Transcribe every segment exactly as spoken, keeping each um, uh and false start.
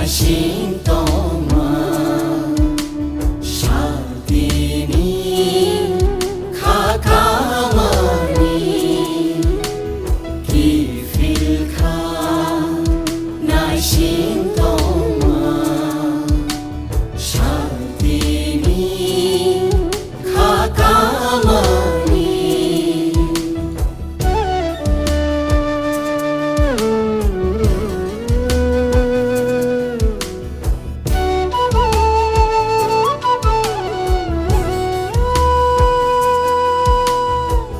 Sintoma, shaltini, khakamani, kifilkha, naisintoma, shaltini, khakamani.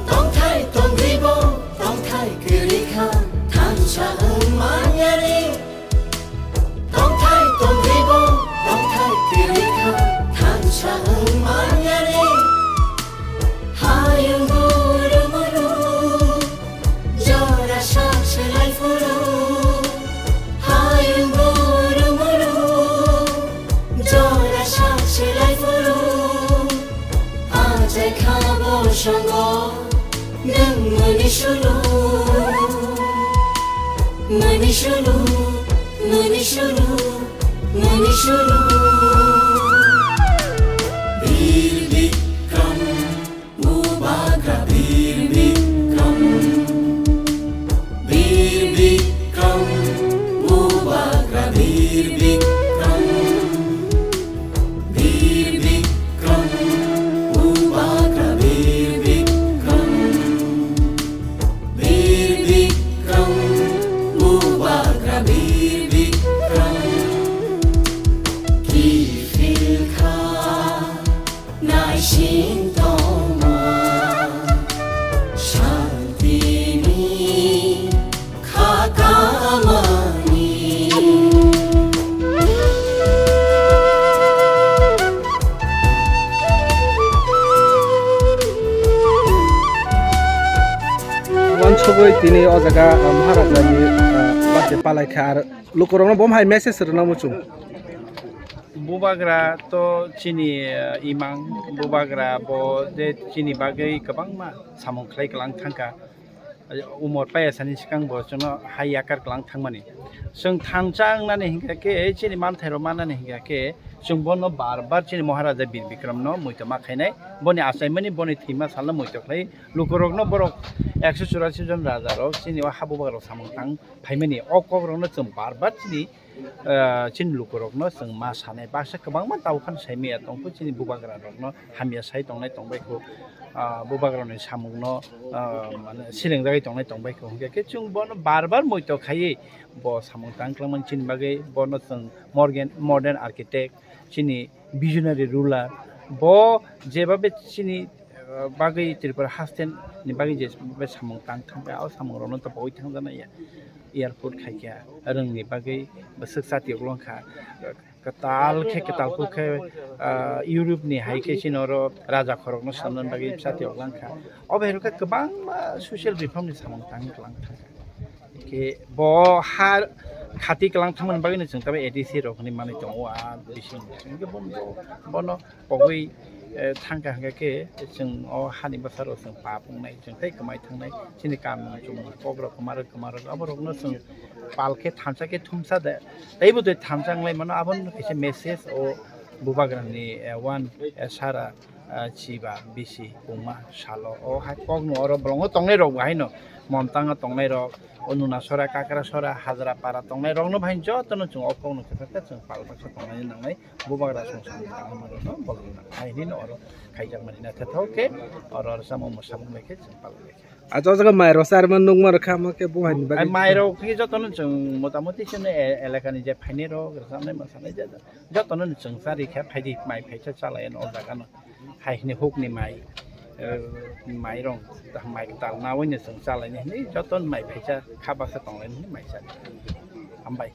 Tongthai tongribo, tongthai kwrwikha, thansa wng manyani. Tongthai tongribo, tongthai kwrwikha, thansa wng manyani. Hayung guru muru, jora sak selai phuru. Hayung guru muru, jora sak selai phuru. Achai kha bo songo, nwng mani sulu. Mani sulu, mani sulu, mani sulu. Bir Bikram, Bubagra Bir Bikram. Bir Bikram, Bubagra Bir Bikram. Bir Bikram, Bubagra Bir Bikram. Bir Bikram, Bubagra Bir Bikram. Kifilkha, naisintoma, shaltini, khakamani. Wansugwi tini o jaga, ah, Maharajani, ah, birthday palaikha, ar lukurokno bo hai message rwna muchung. Bubagra to chini, ah, imang, Bubagra bo je chini bagwi kwbangma samung khlai kwlang thangkha. Umor paya sani swkang bo chwngno hai yakar kwlang thangmani. Chwng thansa wngnani hinkha khe, chini manthairok mannani hinkha khe, chwng bono bar bar chini Maharaja Bir Bikramno muitu ma khainai. Boni achaimani, boni thwima salno muitu khlai. Lukurokno borok ekso churasi jon rajarok chini o ha Bubagrarok samung tang phaimani. O kokrokno chwng bar bar chini ah, chini lukurokno chwng ma sanai, baksa kwbangma tabuk phano sai manya tongkhu, chini bubagrarokno hamya sai tongnai tongbaikhu, ah, bubagrarokni samungno, ah, mane silengjagwi tongnai tongbaikhu, hinkhe khe chwng bono bar bar muitu khaiwi bo samung tang kwlangmani chini bagwi, bono chwng morgen-, modern architect, chini visionary ruler, bo jebabe chini, ah, bagwi Tripura haste ni bagwi je samung tang thangkha, o samungrokno to boi thangjaknai ya. Airport khaikha, rwngni bagwi bwswk chati uklok wngkha. Kwtal khe, kwtal kuk khe, ah, Europe ni hai khe chini oro raja khorokno swnamnani bagwi chati uklok wngkha. Obo hai rwkhe kwbangma social reform ni samung tang kwlang thangkha. Khe bo ha khati kwlang thangmani bagwino chwng tabuk A D C rok hinwi manwi tongo, a bising. Hinkhe bo, bo, bono pogwi, eh, thangkha hinkhe khe chwng o hani bwsarok chwng pap wngnai, chwng tei kwmai thangnai, chini kanmung chumung kokrok kwmarok kwmarok aborokno chwng pal khe thansa khe thumsa de, teibo tei thansa wnglai mano, abono kaisa message o bubagrani, eh, one, eh, sara, eh, chiba bisi pungma salo o hai kokno oro bolongo tongnai rok bo haino Momtang o tongnai rok, o Nunasora, Kakrasora, Hajrapara tongnai rokno bahai jotono chwng o kokno kwthar khe chwng pal baksa tongnai nangnai. Bubagra song samung tangma rokno bolong nang. Hai hinwi no oro khaijakmani naithothok khe oro oro chamung mwsamung bai khe chwng palai lai kha. Acha o jaga mai rok charma nukma rok kha, omo khe bo hai ni bagwi. Ai mai rok khe jotono chwng motamoti chini e-, elakani je phainai rok rwchapnai mwsanai je jotono chwng charikha, phaidi mai phaisa chalai o jaga no. Hai hinwi hukni mai, eh, mairong, mai kwtal nawi no chwng chalaini hinwi jotono mai phaisa kha baksa tonglaini hinwi mai chali. Hambai.